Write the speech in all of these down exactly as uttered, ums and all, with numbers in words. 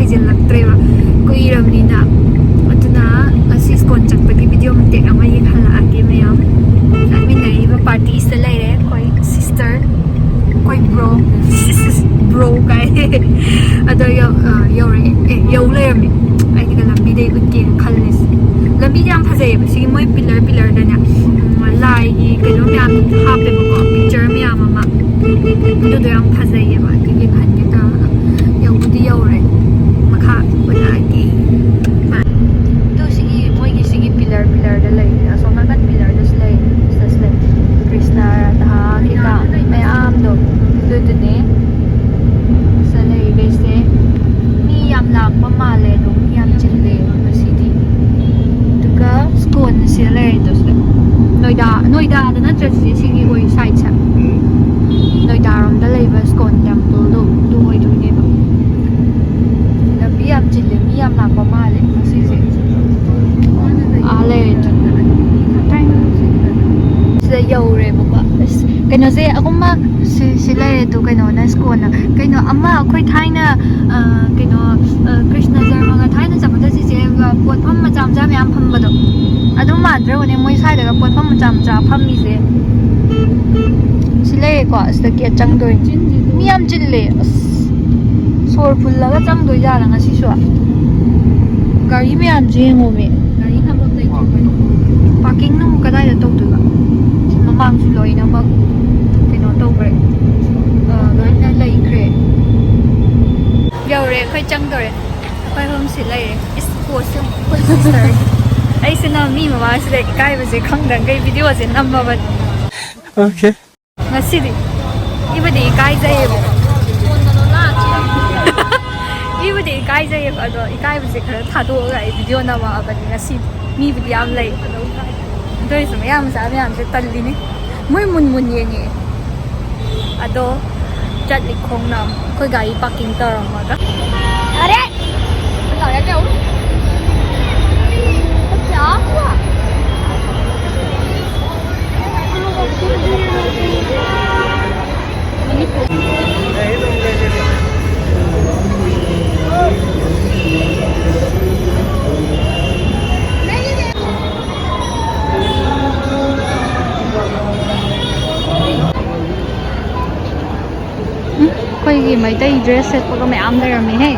ꯆꯤꯜꯂꯛꯇ꯭ꯔꯦꯕ, ꯀꯨꯏꯔꯕꯅꯤꯅ꯫ ꯑꯗꯨꯅ ꯉꯁꯤ ꯁ꯭ꯀꯣꯟ ꯆꯠꯄꯒꯤ ꯚꯤꯗꯤꯑꯣ ꯃꯇꯦꯛ ꯑꯃ ꯌꯦꯡꯍꯜꯂꯛꯑꯒꯦ ꯃꯌꯥꯝ꯫ ꯆꯠꯃꯤꯟꯅꯔꯤꯕ ꯄꯥꯔꯇꯤꯁꯤꯗ ꯂꯩꯔꯦ ꯑꯩꯈꯣꯏ ꯁꯤꯁꯇꯔ, ꯑꯩꯈꯣꯏ ꯕ꯭ꯔꯣ꯫ ꯕ꯭ꯔꯣ ꯀꯥꯏ꯫ ꯑꯗꯣ ꯌꯧ-, ꯑ, ꯌꯧꯔꯛꯑꯦ꯫ ꯑꯦ, ꯌꯧ ꯂꯩꯔꯝꯃꯦ꯫ ꯑꯩꯅꯒ ꯂꯝꯕꯤꯗꯩ ꯎꯠꯀꯦꯅ ꯈꯜꯂꯤꯁꯦ꯫ ꯂꯝꯕꯤꯁꯦ ꯌꯥꯝ ꯐꯖꯩꯌꯦꯕ꯫ ꯁꯤꯒꯤ ꯃꯣꯏ ꯄꯤꯂꯔ ꯄꯤꯂꯔꯗꯅꯦ, ꯎꯝ, ꯂꯥꯏꯒꯤ ꯀꯩꯅꯣ ꯃꯌꯥꯝ ꯍꯥꯞꯄꯦꯕꯀꯣ, ꯄꯤꯛꯆꯔ ꯃꯌꯥꯝ ꯑꯃ꯫ ꯑꯗꯨꯗꯣ ꯌꯥꯝ ꯐꯖꯩꯌꯦꯕ꯫ ꯑꯗꯨ ꯌꯦꯡꯍꯟꯒꯦ ꯇꯧꯔꯒ ꯌꯧꯕꯨꯗꯤ ꯌꯧꯔꯦ꯫ ꯃꯈꯥ ꯎꯠꯂꯛꯑꯒꯦ꯫ ꯑꯗꯨ ꯁꯤꯒꯤ ꯃꯣꯏꯒꯤ ꯁꯤꯒꯤ ꯄꯤꯂꯔ ꯄꯤꯂꯔꯗ ꯂꯩꯔꯦ꯫ ꯑꯁꯣꯝ ꯅꯥꯀꯟ ꯄꯤꯂꯔꯗꯁꯨ ꯂꯩꯔꯦ꯫ ꯁꯤꯗꯁꯨ ꯂꯩ꯫ ꯀ꯭ꯔꯤꯁꯅ ꯔꯥꯙꯥ ꯀꯩꯀꯥ ꯃꯌꯥꯝꯗꯣ ꯑꯗꯨꯗꯨꯅꯦ꯫ ꯁꯤꯗ ꯂꯩꯔꯤꯈꯩꯁꯦ ꯃꯤ ꯌꯥꯝ ꯂꯥꯛꯄ ꯃꯥꯜꯂꯦ꯫ ꯑꯗꯣ ꯃꯤ ꯌꯥꯝ ꯆꯤꯜꯂꯦ ꯉꯁꯤꯗꯤ꯫ ꯑꯗꯨꯒ ꯁ꯭ꯀꯣꯟꯁꯦ ꯂꯩꯔꯦꯗꯣ ꯁꯤꯗ꯫ ꯅꯣꯏꯗꯥ, ꯅꯣꯏꯗꯥꯗ ꯅꯠꯇ꯭ꯔ ꯁꯤꯁꯦ, ꯁꯤꯒꯤ ꯑꯣꯏ ꯁꯥꯏꯠꯁꯦ? ꯅꯣꯏꯗꯥꯔꯣꯝꯗ ꯂꯩꯕ ꯁ꯭ꯀꯣꯟ ꯇꯦꯝꯄꯜꯗꯣ ꯑꯗꯨ ꯑꯣꯏꯗꯣꯏꯅꯦꯕ꯫ ꯂꯝꯕꯤ ꯌꯥꯝ ꯆꯤꯜꯂꯦ, ꯃꯤ ꯌꯥꯝ ꯂꯥꯛꯄ ꯃꯥꯜꯂꯦ ꯉꯁꯤꯁꯦ꯫ ꯑꯥ ꯂꯩꯔꯦ꯫ ꯁꯤꯗ ꯌꯧꯔꯦꯕꯀꯣ꯫ ꯑꯁ, ꯀꯩꯅꯣꯁꯦ ꯑꯍꯨꯝꯃꯛ ꯁꯤ, ꯁꯤ ꯂꯩꯔꯦ꯫ ꯑꯗꯨ ꯀꯩꯅꯣꯅ ꯁ꯭ꯀꯣꯟꯅ ꯀꯩꯅꯣ ꯑꯃ ꯑꯩꯈꯣꯏ ꯊꯥꯏꯅ, ꯑ, ꯀꯩꯅꯣ, ꯑ, ꯀ꯭ꯔꯤꯁꯅ ꯖꯔꯃꯒ ꯊꯥꯏꯅ ꯆꯠꯄꯗ ꯁꯤꯁꯦ, ꯑ, ꯄꯣꯠꯐꯝ ꯃꯆꯥ ꯃꯆꯥ ꯃꯌꯥꯝ ꯐꯝꯕꯗꯣ ꯑꯗꯨ ꯃꯥꯟꯗ꯭ꯔꯒꯅꯦ ꯃꯣꯏ ꯁ꯭ꯋꯥꯏꯗꯒ ꯄꯣꯠꯐꯝ ꯃꯆꯥ ꯃꯆꯥ ꯐꯝꯃꯤꯁꯦ꯫ ꯁꯤ ꯂꯩꯔꯦꯀꯣ꯫ ꯑꯁꯤꯗ ꯒꯦꯠ ꯆꯪꯗꯣꯏꯅꯤ꯫ ꯃꯤ ꯌꯥꯝ ꯆꯤꯜꯂꯦ꯫ ꯑꯁ, ꯁꯣꯔ ꯐꯨꯜꯂꯒ ꯆꯪꯗꯣꯏ ꯖꯥꯠꯂ ꯉꯁꯤꯁꯨ? ꯒꯥꯔꯤ ꯃꯌꯥꯝꯁꯦ ꯌꯦꯡꯉꯣꯃꯦ꯫ ꯒꯥꯔꯤ ꯈꯥꯝꯐꯝ ꯂꯩꯇ꯭ꯔꯦ ꯑꯩꯈꯣꯏ꯫ ꯄꯥꯔꯀꯤꯡꯅ ꯑꯃꯨꯛ ꯀꯗꯥꯏꯗ ꯇꯧꯗꯣꯏꯕ? ꯁꯤ ꯃꯃꯥꯡꯁꯨ ꯂꯣꯏꯅꯃꯛ ꯀꯩꯅꯣ ꯇꯧꯈ꯭ꯔꯦ꯫ ꯑ, ꯂꯣꯏꯅ ꯂꯩꯈ꯭ꯔꯦ꯫ ꯌꯧꯔꯦ, ꯑꯩꯈꯣꯏ ꯆꯪꯗꯣꯔꯦ꯫ ꯑꯩꯈꯣꯏ ꯑꯍꯨꯝ ꯁꯤ ꯂꯩꯔꯦ꯫ ꯏꯁ, ꯄꯣꯁꯁꯦ ꯑꯃꯨꯛ ꯑꯩꯈꯣꯏ ꯁꯤꯁꯇꯔꯒꯤ꯫ ꯑꯩꯁꯤꯅ ꯃꯤ ꯃꯃꯥꯡꯁꯤꯗ ꯏꯀꯥꯏꯕꯁꯦ ꯈꯪꯗꯈꯩ ꯚꯤꯗꯤꯑꯣꯁꯦ ꯅꯝꯃꯕꯅꯤ꯫ Okay꯫ ꯉꯁꯤꯗꯤ ꯏꯕꯨꯗꯤ ꯏꯀꯥꯏꯖꯩꯌꯦꯕꯀꯣ꯫ ꯏꯕꯨꯗꯤ ꯏꯀꯥꯏꯖꯩꯌꯦꯕ, ꯑꯗꯣ ꯏꯀꯥꯏꯕꯁꯦ ꯈꯔ ꯊꯥꯗꯣꯛꯑꯒ ꯑꯩ ꯚꯤꯗꯤꯑꯣ ꯅꯝꯃꯛꯑꯕꯅꯤ ꯉꯁꯤꯗꯤ꯫ ꯃꯤꯕꯨꯗꯤ ꯌꯥꯝ ꯂꯩ꯫ ꯑꯗꯨ ꯑꯣꯏꯔꯁꯨ ꯃꯌꯥꯝ ꯃꯆꯥ ꯃꯌꯥꯝꯁꯦ ꯇꯜꯂꯤꯅꯤ꯫ ꯃꯣꯏ ꯃꯨꯟ ꯃꯨꯟ ꯌꯦꯡꯉꯛꯑꯦ꯫ ꯑꯗꯣ ꯆꯠꯂꯤ ꯈꯣꯡꯅ ꯑꯩꯈꯣꯏ ꯒꯥꯔꯤ ꯄꯥꯔꯀꯤꯡ ꯇꯧꯔꯝꯃꯒ꯫ ꯑꯔꯦ! ꯃꯩꯇꯩ ꯗ꯭ꯔꯦꯁ ꯁꯦꯠꯄꯒ ꯃꯌꯥꯝ ꯂꯩꯔꯝꯃꯦꯍꯦ꯫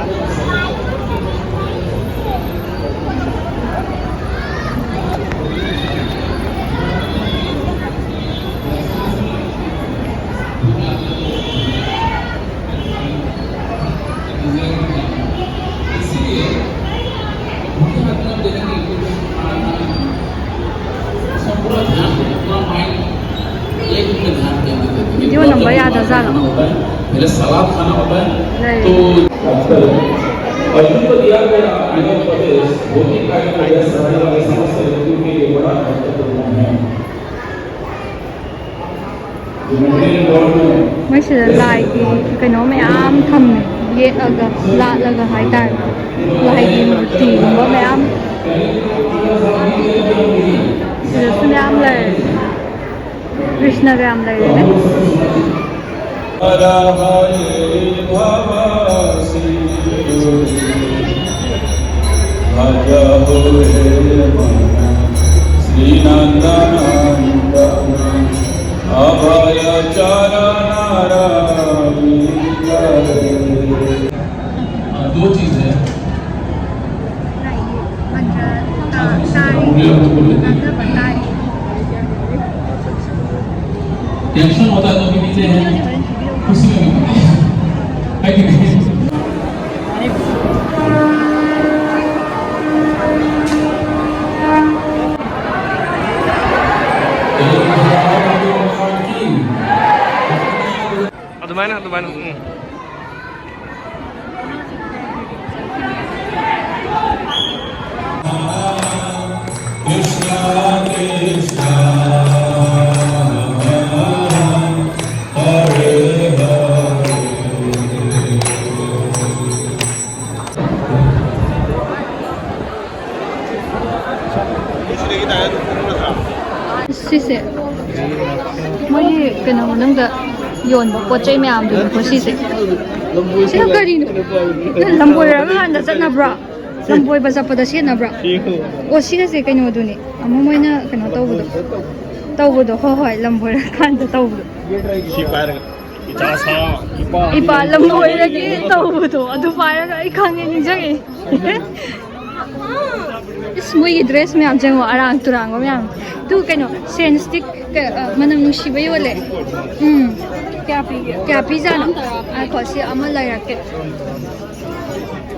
ꯚꯤꯗꯤꯑꯣ ꯅꯝꯕ ꯌꯥꯗꯖꯥꯠꯂꯣ? लय। और उनको दिया गया अनोपदेश धोती का एक अभ्यास करने वाले समस्त व्यक्तियों के लिए बड़ा महत्वपूर्ण है। ꯃꯣꯏꯁꯤꯗ ꯂꯥꯏꯒꯤ ꯀꯩꯅꯣ ꯃꯌꯥꯝ ꯊꯝꯃꯦ, ꯌꯦꯛꯑꯒ, ꯂꯥꯠꯂꯒ ꯍꯥꯏꯇꯥꯔꯦ꯫ ꯂꯥꯏꯒꯤ ꯃꯨꯔꯇꯤꯒꯨꯝꯕ ꯃꯌꯥꯝ ꯁꯤꯗꯁꯨ ꯃꯌꯥꯝ ꯂꯩꯔꯦ꯫ ꯀ꯭ꯔꯤꯁꯅꯒ ꯌꯥꯝ ꯂꯩꯔꯦꯅꯦ꯫ दो चीज है। मंत्र ता-, तारी, मंत्र बताई। टेंशन होता है तो भी पीते हैं, खुशी में भी पीते हैं। है कि नहीं? ꯑꯗꯨꯃꯥꯏꯅ, ꯑꯗꯨꯃꯥꯏꯅ, ꯎꯝ꯫ ꯁꯤꯁꯦ ꯃꯣꯏꯒꯤ ꯀꯩꯅꯣ ꯃꯅꯨꯡꯗ ꯌꯣꯟꯕ ꯄꯣꯠ ꯆꯩ ꯃꯌꯥꯝꯗꯨꯅꯤꯀꯣ ꯁꯤꯁꯦ꯫ ꯁꯤꯅ ꯀꯔꯤꯅꯣ? ꯂꯝꯕꯣꯏꯔꯒ ꯍꯥꯟꯅ ꯆꯠꯅꯕ꯭ꯔꯣ? ꯂꯝꯕꯣꯏꯕ ꯆꯠꯄꯗ ꯁꯦꯠꯅꯕ꯭ꯔꯣ? ꯑꯣ, ꯁꯤꯒꯁꯦ ꯀꯩꯅꯣꯗꯨꯅꯤ, ꯑꯃ ꯃꯣꯏꯅ ꯀꯩꯅꯣ ꯇꯧꯕꯗꯣ, ꯇꯧꯕꯗꯣ, ꯍꯣꯏ, ꯍꯣꯏ, ꯂꯝꯕꯣꯏꯔꯀꯥꯟꯗ ꯇꯧꯕꯗꯣ꯫ ꯁꯤ ꯄꯥꯏꯔꯒ꯫ ꯏꯄꯥ ꯂꯝꯕꯣꯏꯔꯒꯦ ꯇꯧꯕꯗꯣ ꯑꯗꯨ ꯄꯥꯏꯔꯒ ꯑꯩ ꯈꯪꯉꯦ, ꯅꯤꯡꯁꯤꯡꯉꯦ꯫ ꯏꯁ, ꯃꯣꯏꯒꯤ ꯗ꯭ꯔꯦꯁ ꯃꯌꯥꯝ ꯌꯦꯡꯉꯣ, ꯑꯔꯥꯡ ꯇꯨꯔꯥꯡꯕ ꯃꯌꯥꯝ꯫ ꯇꯨ ꯀꯩꯅꯣ, ꯁꯦꯟ ꯁ꯭ꯇꯤꯛ, ꯀ-, ꯑ, ꯃꯅꯝ ꯅꯨꯡꯁꯤꯕ ꯌꯣꯜꯂꯦ꯫ ꯎꯝ꯫ ꯀꯌꯥ ꯄꯤꯒꯦ? ꯀꯌꯥ ꯄꯤꯖꯥꯠꯅꯣ? ꯉꯥꯏꯈꯣ, ꯁꯤ ꯑꯃ ꯂꯩꯔꯛꯀꯦ꯫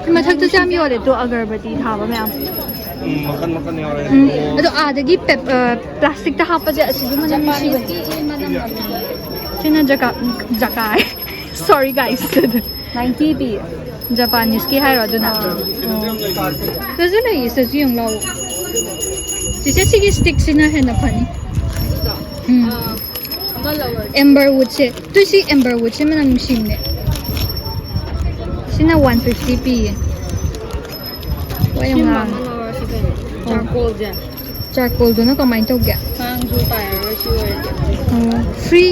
ꯁꯤ ꯃꯊꯛꯇꯁꯨ ꯌꯥꯝ ꯌꯣꯜꯂꯦ, ꯇꯨ ꯑꯒꯔꯕꯇꯤ ꯊꯥꯕ ꯃꯌꯥꯝ꯫ ꯎꯝ, ꯃꯈꯟ ꯃꯈꯟ ꯌꯥꯎꯔꯦ꯫ ꯎꯝ, ꯑꯗꯣ ꯑꯥꯗꯒꯤ ꯄꯦꯞ-, ꯑ, ꯄ꯭ꯂꯥꯁꯇꯤꯛꯇ ꯍꯥꯞꯄꯁꯦ ꯑꯁꯤꯁꯨ ꯃꯅꯝ ꯅꯨꯡꯁꯤꯕꯅꯦ꯫ ꯁꯤꯅ ꯖꯀꯥ-, ꯖꯀꯥꯏ꯫ Sorry, guys꯫ ꯅꯥꯏꯟꯇꯤ ꯄꯤ꯫ ꯖꯄꯥꯅꯤꯁꯀꯤ ꯍꯥꯏꯔꯣ ꯑꯗꯨꯅ? ꯑꯥ꯫ ꯁꯤꯗꯁꯨ ꯂꯩꯌꯦ, ꯁꯤꯗꯁꯨ ꯌꯦꯡꯉꯨ ꯂꯥꯎ꯫ ꯆꯤꯆꯦ, ꯁꯤꯒꯤ ꯁ꯭ꯇꯤꯛꯁꯤꯅ ꯍꯦꯟꯅ ꯐꯅꯤ꯫ ꯎꯝ꯫ ꯑꯥ, ꯑꯃ ꯂꯧꯔꯒꯦ꯫ ꯑꯦꯝꯕꯔ ꯋꯨꯗꯁꯦ꯫ ꯇꯨ, ꯁꯤ ꯑꯦꯝꯕꯔ ꯋꯨꯗꯁꯦ ꯃꯅꯝ ꯅꯨꯡꯁꯤꯕꯅꯦ꯫ ꯁꯤꯅ ꯋꯥꯟ ꯐꯤꯐꯇꯤ ꯄꯤꯌꯦ꯫ ꯋꯥ ꯌꯥꯝ ꯁꯤꯃ ꯉꯥꯡꯉꯦ꯫ ꯑꯃ ꯂꯧꯔꯁꯤ ꯀꯩꯅꯣ꯫ ꯑꯣ꯫ ꯆꯥꯔꯀꯣꯜꯁꯦ꯫ ꯆꯥꯔꯀꯣꯜꯗꯨꯅ ꯀꯃꯥꯏꯅ ꯇꯧꯒꯦ? ꯊꯥꯡꯁꯨ ꯄꯥꯏꯔꯔꯣꯏ ꯁꯤ ꯑꯣꯏꯔꯗꯤ꯫ ꯑꯣ, ꯐ꯭ꯔꯤ,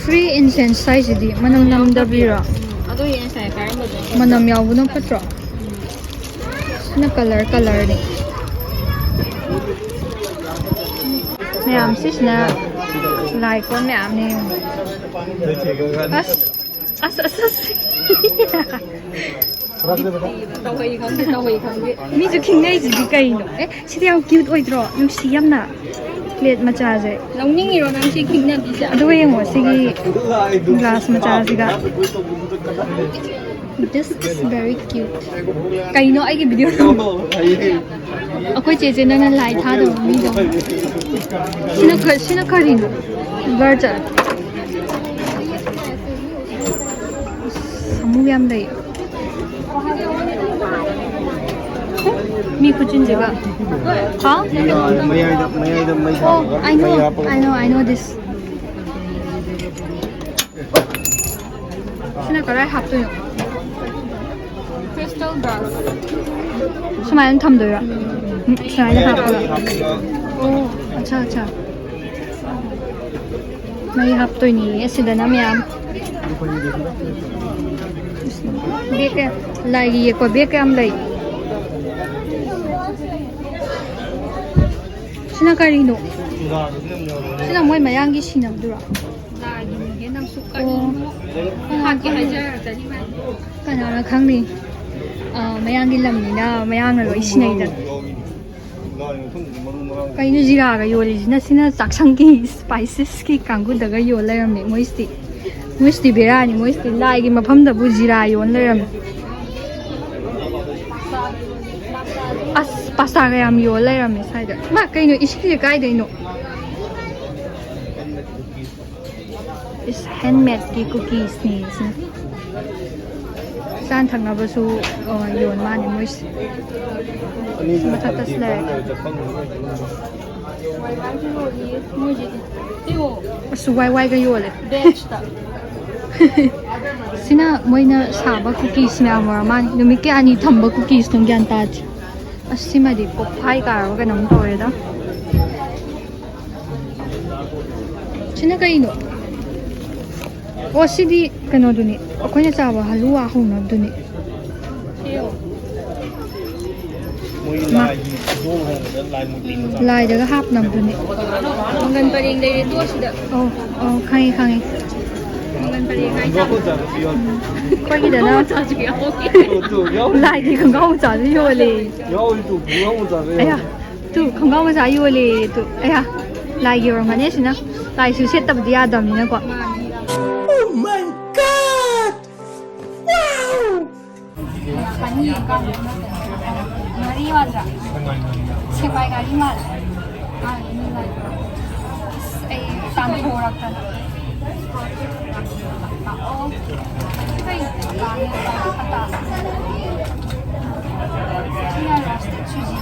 ꯐ꯭ꯔꯤ ꯏꯟꯁꯦꯟꯁ ꯍꯥꯏꯁꯤꯗꯤ ꯃꯅꯝ ꯅꯝꯗꯕꯤꯔꯣ? ꯎꯝ, ꯑꯗꯣ ꯑꯩ ꯉꯁꯥꯏ ꯄꯥꯏꯔꯝꯕꯗꯣ ꯃꯅꯝ ꯌꯥꯎꯕꯅ ꯐꯠꯇ꯭ꯔꯣ? ꯁꯤꯅ ꯀꯂꯔ, ꯀꯂꯔꯅꯤ꯫ ꯃꯌꯥꯝ ꯁꯤꯁꯤꯅ ꯂꯥꯏ ꯀꯣꯟ ꯃꯌꯥꯝꯅꯦ꯫ ꯑꯁ, ꯑꯁ, ꯑꯁ, ꯑꯁ꯫ ꯇꯧꯍꯩ ꯈꯪꯗꯦ, ꯇꯧꯍꯩ ꯈꯪꯗꯦ꯫ ꯃꯤꯁꯨ ꯈꯤꯡꯅꯩꯁꯤꯗꯤ ꯀꯩꯅꯣ? ꯑꯦ, ꯁꯤꯗꯤ ꯌꯥꯝ ꯀ꯭ꯌꯨꯠ ꯑꯣꯏꯗ꯭ꯔꯣ? ꯅꯨꯡꯁꯤ ꯌꯥꯝꯅ꯫ ꯄ꯭ꯂꯦꯠ ꯃꯆꯥꯁꯦ꯫ ꯂꯧꯅꯤꯡꯉꯤꯔꯣ ꯅꯪ ꯁꯤ ꯈꯤꯡꯅꯕꯤꯁꯦ? ꯑꯗꯨꯒ ꯌꯦꯡꯉꯣ, ꯁꯤꯒꯤ glass ꯃꯆꯥꯁꯤꯒ꯫ This is very cute. ꯀꯩꯅꯣ ꯑꯩꯒꯤ ꯚꯤꯗꯤꯑꯣ ꯇꯧꯕ? ꯑꯩꯈꯣꯏ ꯆꯦꯁꯦ ꯅꯪꯅ ꯂꯥꯏ ꯊꯥꯗꯕ ꯃꯤꯗꯣ꯫ ꯁꯤꯅ ꯀ-, ꯁꯤꯅ ꯀꯔꯤꯅꯣ? ꯕ꯭ꯂꯔ ꯆꯠꯂꯦ꯫ ꯑꯁ, ꯁꯥꯃꯨ ꯌꯥꯝ ꯂꯩ꯫ ꯃꯤ ꯈꯨꯆꯤꯟꯁꯤꯒ꯫ ꯍꯥꯎ? ꯃꯌꯥꯏꯗ, ꯃꯌꯥꯏꯗ ꯃꯩ ꯑꯣ, ꯊꯥꯕꯗꯣ, I know, ꯃꯩ ꯍꯥꯞꯄꯒ I know, I know this. ꯁꯤꯅ ꯀꯗꯥꯏ ꯍꯥꯞꯇꯣꯏꯅꯣ? Crystal glass. ꯁꯨꯃꯥꯏꯅ ꯊꯝꯗꯣꯏꯔꯣ? ꯎꯝ, ꯁꯨꯃꯥꯏꯅ ꯍꯥꯞꯄꯒ꯫ ꯑꯣ, ꯑꯠꯆꯥ, ꯑꯠꯆꯥ꯫ ꯃꯩ ꯍꯥꯞꯇꯣꯏꯅꯦ ꯑꯁꯤꯗꯅ ꯃꯌꯥꯝ꯫ ꯕꯦꯛ ꯀꯌꯥ-, ꯂꯥꯏꯒꯤ ꯌꯦꯛꯄ ꯕꯦꯛ ꯀꯌꯥꯝ ꯂꯩ? ꯁꯤꯅ ꯀꯔꯤꯅꯣ? ꯁꯤꯅ ꯃꯣꯏ ꯃꯌꯥꯡꯒꯤ ꯁꯤꯅꯕꯗꯨꯔꯣ? ꯅꯪꯁꯨ ꯀꯔꯤꯅꯣ? ꯍꯥꯠꯀꯦ ꯍꯥꯏꯖꯔꯛꯇꯅꯤ ꯃꯥꯏ꯫ ꯀꯅꯥꯅ ꯈꯪꯅꯤ? ꯑꯥ, ꯃꯌꯥꯡꯒꯤ ꯂꯝꯅꯤꯅ ꯃꯌꯥꯡꯅ ꯂꯣꯏ ꯁꯤꯟꯅꯩꯗꯅ꯫ ꯀꯩꯅꯣ ꯖꯤꯔꯥꯒ ꯌꯣꯜꯂꯤꯁꯤꯅ? ꯁꯤꯅ ꯆꯥꯛꯁꯪꯒꯤ ꯁ꯭ꯄꯥꯏꯁꯦꯁꯀꯤ ꯀꯥꯡꯕꯨꯗꯒ ꯌꯣꯜ ꯂꯩꯔꯝꯃꯦ꯫ ꯃꯣꯏꯁꯤꯗꯤ, ꯃꯣꯏꯁꯤꯗꯤ ꯕꯦꯔꯥꯅꯤ꯫ ꯃꯣꯏꯁꯤꯗꯤ ꯂꯥꯏꯒꯤ ꯃꯐꯝꯗꯕꯨ ꯖꯤꯔꯥ ꯌꯣꯜ ꯂꯩꯔꯝꯃꯦ꯫ ꯑꯁ, ꯄꯥꯁꯇꯥꯒ ꯌꯥꯝ ꯌꯣꯜ ꯂꯩꯔꯝꯃꯦ ꯁ꯭ꯋꯥꯏꯗ꯫ ꯃꯥ, ꯀꯩꯅꯣ, ꯏꯁꯤꯡꯁꯦ ꯀꯥꯏꯗꯩꯅꯣ? ꯏꯁ, ꯍꯦꯟꯃꯦꯗꯀꯤ ꯀꯨꯀꯤꯁꯅꯤ ꯁꯤꯅ꯫ ꯆꯥꯅ ꯊꯛꯅꯕꯁꯨ, ꯑ, ꯌꯣꯟ ꯃꯥꯜꯂꯦ ꯃꯣꯏꯁꯦ꯫ ꯃꯊꯛꯇꯁꯨ ꯂꯩꯔꯦ꯫ ꯑꯁ, ꯋꯥꯏ ꯋꯥꯏꯒ ꯌꯣꯜꯂꯦ꯫ ꯁꯤꯅ ꯃꯣꯏꯅ ꯁꯥꯕ ꯀꯨꯀꯤꯁ ꯃꯌꯥꯝ ꯑꯣꯏꯔ ꯃꯥꯜꯂꯦ꯫ ꯅꯨꯃꯤꯠ ꯀꯌꯥꯅꯤ ꯊꯝꯕ ꯀꯨꯀꯤꯁꯅꯣ ꯒ꯭ꯌꯥꯟ ꯇꯥꯗꯦ꯫ ꯑꯁ, ꯁꯤꯃꯗꯤ ꯄꯣꯛꯐꯥꯏ ꯀꯥꯔꯕ ꯀꯩꯅꯣꯝ ꯇꯧꯔꯦꯗ꯫ ꯁꯤꯅ ꯀꯩꯅꯣ? ꯑꯣ, ꯁꯤꯗꯤ ꯀꯩꯅꯣꯗꯨꯅꯤ, ꯑꯩꯈꯣꯏꯅ ꯆꯥꯕ ꯍꯂꯨꯋꯥ ꯍꯧꯅꯕꯗꯨꯅꯤ꯫ ꯃꯣꯏꯒꯤ ꯃꯥ- ꯂꯥꯏꯒꯤ ꯈꯨꯗꯣꯜ ꯍꯣꯡꯕꯗ ꯂꯥꯏ ꯃꯨꯔꯇꯤ ꯎꯝ, ꯃꯆꯥ꯫ ꯂꯥꯏꯗꯒ ꯍꯥꯞꯅꯕꯗꯨꯅꯤ꯫ ꯃꯪꯒꯟ ꯄꯔꯦꯡ ꯂꯩꯔꯦ ꯇꯣ ꯁꯤꯗ꯫ ꯑꯣ, ꯑꯣ, ꯈꯪꯉꯦ, ꯈꯪꯉꯦ꯫ ꯃꯪꯒꯟ ꯄꯔꯦꯡ ꯍꯥꯏꯁꯦ꯫ ꯃꯆꯥꯁꯨ ꯌꯥꯎꯏ꯫ ꯑꯩꯈꯣꯏꯒꯤꯗꯅ ꯃꯆꯥꯁꯨ ꯌꯥꯎꯏ꯫ ꯇꯨ, ꯌꯥꯎꯏ꯫ ꯂꯥꯏꯒꯤ ꯈꯣꯡꯒ꯭ꯔꯥꯎ ꯃꯆꯥꯁꯨ ꯌꯣꯜꯂꯦ꯫ ꯌꯥꯎꯏ ꯇꯨ, ꯈꯣꯡꯒ꯭ꯔꯥꯎ ꯃꯆꯥꯁꯨ ꯌꯥꯎꯏ꯫ ꯑꯌꯥ, ꯇꯨ, ꯈꯣꯡꯒ꯭ꯔꯥꯎ ꯃꯆꯥ ꯌꯣꯜꯂꯦ ꯇꯨ꯫ ꯑꯌꯥ, ꯂꯥꯏꯒꯤ ꯑꯣꯏꯔꯝꯒꯅꯤ ꯑꯁꯤꯅ꯫ ꯂꯥꯏꯁꯨ ꯁꯦꯠꯇꯕꯗꯤ ꯌꯥꯗꯕꯅꯤꯅꯀꯣ꯫ Oh my God! Wow! ꯉꯥꯔꯤ ꯃꯥꯟꯗ꯭ꯔꯥ? ꯁꯦꯛꯃꯥꯏ ꯉꯥꯔꯤ ꯃꯥꯜꯂꯦ꯫ ꯑꯁ, ꯑꯩ ꯇꯥꯟꯊꯣꯔꯛꯇꯅ꯫ ꯑꯣ, ꯀꯩ ꯇꯥꯡꯉꯦ ꯑꯇꯥ꯫ ꯁꯤꯅ roasted ꯁꯨꯖꯤ꯫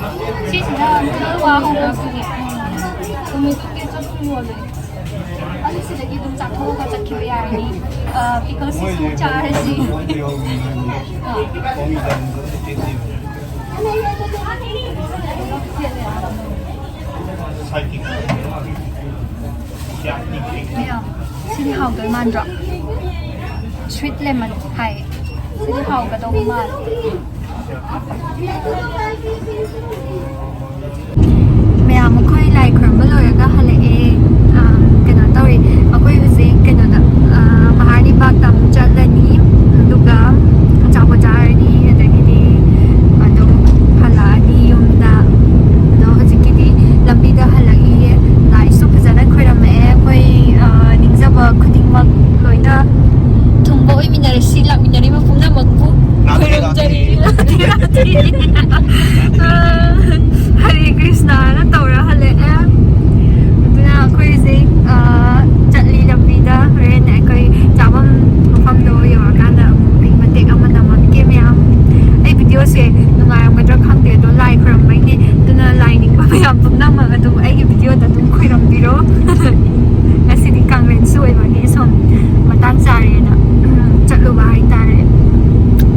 ꯁꯤꯁꯤꯅ ꯃꯣꯏꯒꯤ ꯋꯥ ꯍꯧꯅꯕꯒꯤ꯫ ꯎꯝ꯫ ꯇꯣꯃꯦꯇꯣ ꯀꯦꯆꯞꯁꯨ ꯌꯣꯜꯂꯦ꯫ ꯑꯗꯨ ꯁꯤꯗꯒꯤ ꯑꯗꯨꯝ ꯆꯥꯊꯣꯛꯑꯒ ꯆꯠꯈꯤꯕ ꯌꯥꯔꯅꯤ꯫ ꯑ, pickles ꯁꯤꯁꯨ ꯆꯥꯔꯁꯤ꯫ ꯑ꯫ ꯃꯌꯥꯝ, ꯁꯤꯗꯤ ꯍꯥꯎꯗꯣꯏ ꯃꯥꯟꯗ꯭ꯔꯣ? Sweet lemon ꯍꯥꯏ꯫ ꯁꯤꯗꯤ ꯍꯥꯎꯒꯗꯧꯕ ꯃꯥꯜꯂꯦ꯫ ꯃꯌꯥꯝ, ꯑꯩꯈꯣꯏ ꯂꯥꯏ ꯈꯨꯔꯨꯝꯕ ꯂꯣꯏꯔꯒ ꯍꯜꯂꯛꯑꯦ꯫ ꯑꯥ, ꯀꯩꯅꯣ ꯇꯧꯔꯤ, ꯑꯩꯈꯣꯏ ꯍꯧꯖꯤꯛ ꯀꯩꯅꯣꯗ, ꯆꯥꯛ ꯆꯥꯔꯦꯅ ꯆꯠꯂꯨꯕ ꯍꯥꯏꯇꯥꯔꯦ꯫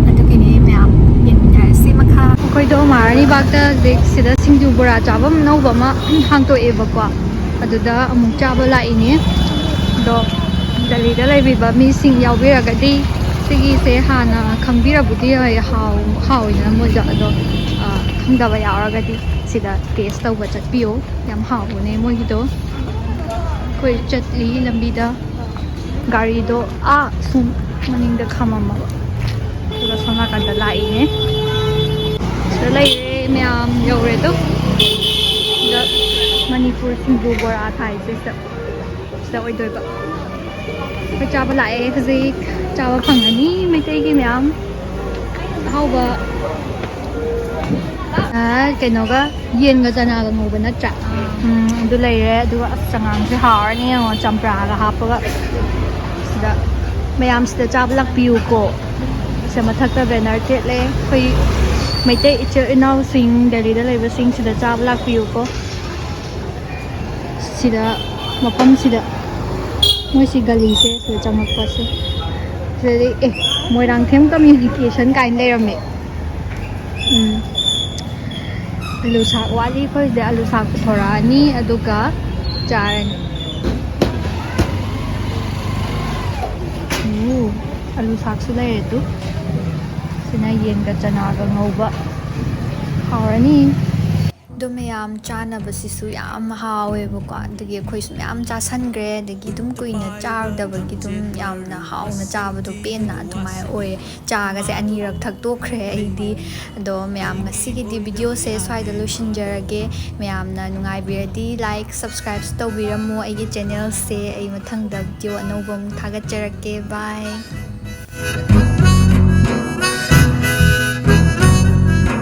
ꯑꯗꯨꯒꯤꯅꯦ ꯃꯌꯥꯝ, ꯌꯦꯡꯃꯤꯟꯅꯔꯁꯤ ꯃꯈꯥ꯫ ꯑꯩꯈꯣꯏꯗꯣ ꯃꯍꯥꯔꯥꯅꯤ ꯕꯥꯒꯇ ꯍꯧꯖꯤꯛ ꯁꯤꯗ ꯁꯤꯡꯖꯨ ꯕꯣꯔꯥ ꯆꯥꯐꯝ ꯑꯅꯧꯕ ꯑꯃ ꯍꯥꯡꯇꯣꯛꯑꯦꯕꯀꯣ, ꯑꯗꯨꯗ ꯑꯃꯨꯛ ꯆꯥꯕ ꯂꯥꯛꯏꯅꯦ꯫ ꯑꯗꯣ ꯗꯦꯜꯂꯤꯗ ꯂꯩꯕꯤꯕ ꯃꯤꯁꯤꯡ ꯌꯥꯎꯕꯤꯔꯒꯗꯤ ꯁꯤꯒꯤꯁꯦ ꯍꯥꯟꯅ ꯈꯪꯕꯤꯔꯕꯨꯗꯤ ꯍꯣꯏ ꯍꯥꯎ-, ꯍꯥꯎꯋꯤꯗꯅ ꯃꯣꯏꯗꯣ꯫ ꯑꯗꯣ, ꯑ, ꯈꯪꯗꯕ ꯌꯥꯎꯔꯒꯗꯤ ꯁꯤꯗ ꯇꯦꯁ ꯇꯧꯕ ꯆꯠꯄꯤꯌꯣ꯫ ꯌꯥꯝ ꯍꯥꯎꯕꯅꯦ ꯃꯣꯏꯒꯤꯗꯣ꯫ ꯑꯩꯈꯣꯏ ꯆꯠꯂꯤ ꯂꯝꯕꯤꯗ꯫ ꯒꯥꯔꯤꯗꯣ ꯑꯥ ꯁꯨꯝ ꯃꯅꯤꯡꯗ ꯈꯥꯝꯃꯝꯃꯕ, ꯑꯗꯨꯒ ꯁꯣꯝ ꯅꯥꯀꯟꯗ ꯂꯥꯛꯏꯅꯦ꯫ ꯁꯤꯗ ꯂꯩꯔꯦ ꯃꯌꯥꯝ, ꯌꯧꯔꯦ ꯑꯗꯣ꯫ ꯁꯤꯗ ꯃꯅꯤꯄꯨꯔ ꯁꯤꯡꯖꯨ ꯕꯣꯔꯥ ꯊꯥꯏꯁꯦ ꯁꯤꯗ, ꯁꯤꯗ ꯑꯣꯏꯗꯣꯏꯕ꯫ ꯑꯩꯈꯣꯏ ꯆꯥꯕ ꯂꯥꯛꯑꯦ ꯍꯧꯖꯤꯛ꯫ ꯆꯥꯕ ꯐꯪꯉꯅꯤ ꯃꯩꯇꯩꯒꯤ ꯃꯌꯥꯝ ꯑꯍꯥꯎꯕ꯫ ꯑ, ꯀꯩꯅꯣꯒ ꯌꯦꯟꯒ ꯆꯅꯥꯒ ꯉꯧꯕ ꯅꯠꯇ꯭ꯔꯥ? ꯎꯝ, ꯑꯗꯨ ꯂꯩꯔꯦ꯫ ꯑꯗꯨꯒ ꯑꯁ, ꯆꯉꯥꯡꯁꯦ ꯍꯥꯎꯔꯅꯤ ꯌꯦꯡꯉꯣ, ꯆꯝꯄ꯭ꯔꯥꯒ ꯍꯥꯞꯄꯒ꯫ ꯁꯤꯗ ꯃꯌꯥꯝꯁꯤꯗ ꯆꯥꯕ ꯂꯥꯛꯄꯤꯌꯨꯀꯣ꯫ ꯁꯤꯗ ꯃꯊꯛꯇ ꯕꯦꯅꯔ ꯊꯦꯠꯂꯦ, ꯑꯩꯈꯣꯏ ꯃꯩꯇꯩ ꯏꯆꯤꯜ ꯏꯅꯥꯎꯁꯤꯡ ꯗꯦꯜꯂꯤꯗ ꯂꯩꯕꯁꯤꯡ ꯁꯤꯗ ꯆꯥꯕ ꯂꯥꯛꯄꯤꯌꯨꯀꯣ꯫ ꯁꯤꯗ, ꯃꯐꯝꯁꯤꯗ, ꯃꯣꯏꯁꯤ ꯒꯂꯤꯁꯦ ꯁꯤꯗ ꯆꯪꯉꯛꯄꯁꯦ꯫ ꯁꯤꯗꯗꯤ ꯑꯦ, ꯃꯣꯏꯔꯥꯡꯊꯦꯝ ꯀꯝꯃ꯭ꯌꯨꯅꯤꯀꯦꯁꯟ ꯀꯥꯏꯅ ꯂꯩꯔꯝꯃꯦ꯫ ꯎꯝ꯫ ꯑꯂꯨ ꯁꯥꯛ ꯋꯥꯠꯂꯤ ꯑꯩꯈꯣꯏꯁꯤꯗ꯫ ꯑꯂꯨ ꯁꯥꯛ ꯄꯨꯊꯣꯔꯛꯑꯅꯤ, ꯑꯗꯨꯒ ꯆꯥꯔꯅꯤ꯫ ꯎ, ꯑꯂꯨ ꯁꯥꯛꯁꯨ ꯂꯩꯔꯦ ꯇꯨ꯫ ꯁꯤꯅ ꯌꯦꯟꯒ ꯆꯅꯥꯒ ꯉꯧꯕ꯫ ꯍꯥꯎꯔꯅꯤ꯫ ꯑꯗꯣ ꯃꯌꯥꯝ, ꯆꯥꯅꯕꯁꯤꯁꯨ ꯌꯥꯝ ꯍꯥꯎꯋꯦꯕꯀꯣ꯫ ꯑꯗꯒꯤ ꯑꯩꯈꯣꯏꯁꯨ ꯃꯌꯥꯝ ꯆꯥꯁꯟꯈ꯭ꯔꯦ꯫ ꯑꯗꯒꯤ ꯑꯗꯨꯝ ꯀꯨꯏꯅ ꯆꯥꯔꯨꯗꯕꯒꯤ ꯑꯗꯨꯝ ꯌꯥꯝꯅ ꯍꯥꯎꯅ ꯆꯥꯕꯗꯣ, ꯄꯦꯟꯅ ꯑꯗꯨꯃꯥꯏꯅ ꯑꯣꯏꯌꯦ꯫ ꯆꯥꯒꯁꯦ ꯑꯅꯤꯔꯛ ꯊꯛꯇꯣꯛꯈ꯭ꯔꯦ ꯑꯩꯗꯤ꯫ ꯑꯗꯣ ꯃꯌꯥꯝ, ꯉꯁꯤꯒꯤꯗꯤ ꯚꯤꯗꯤꯑꯣꯁꯦ ꯁ꯭ꯋꯥꯏꯗ ꯂꯣꯏꯁꯤꯟꯖꯔꯒꯦ꯫ ꯃꯌꯥꯝꯅ ꯅꯨꯡꯉꯥꯏꯕꯤꯔꯗꯤ like, subscribe ꯇꯧꯕꯤꯔꯝꯃꯣ ꯑꯩꯒꯤ ꯆꯦꯅꯦꯜꯁꯦ꯫ ꯑꯩ ꯃꯊꯪꯗ ꯚꯤꯗꯤꯑꯣ ꯑꯅꯧꯕ ꯑꯃꯨꯛ ꯊꯥꯒꯠꯆꯔꯛꯀꯦ꯫ Bye꯫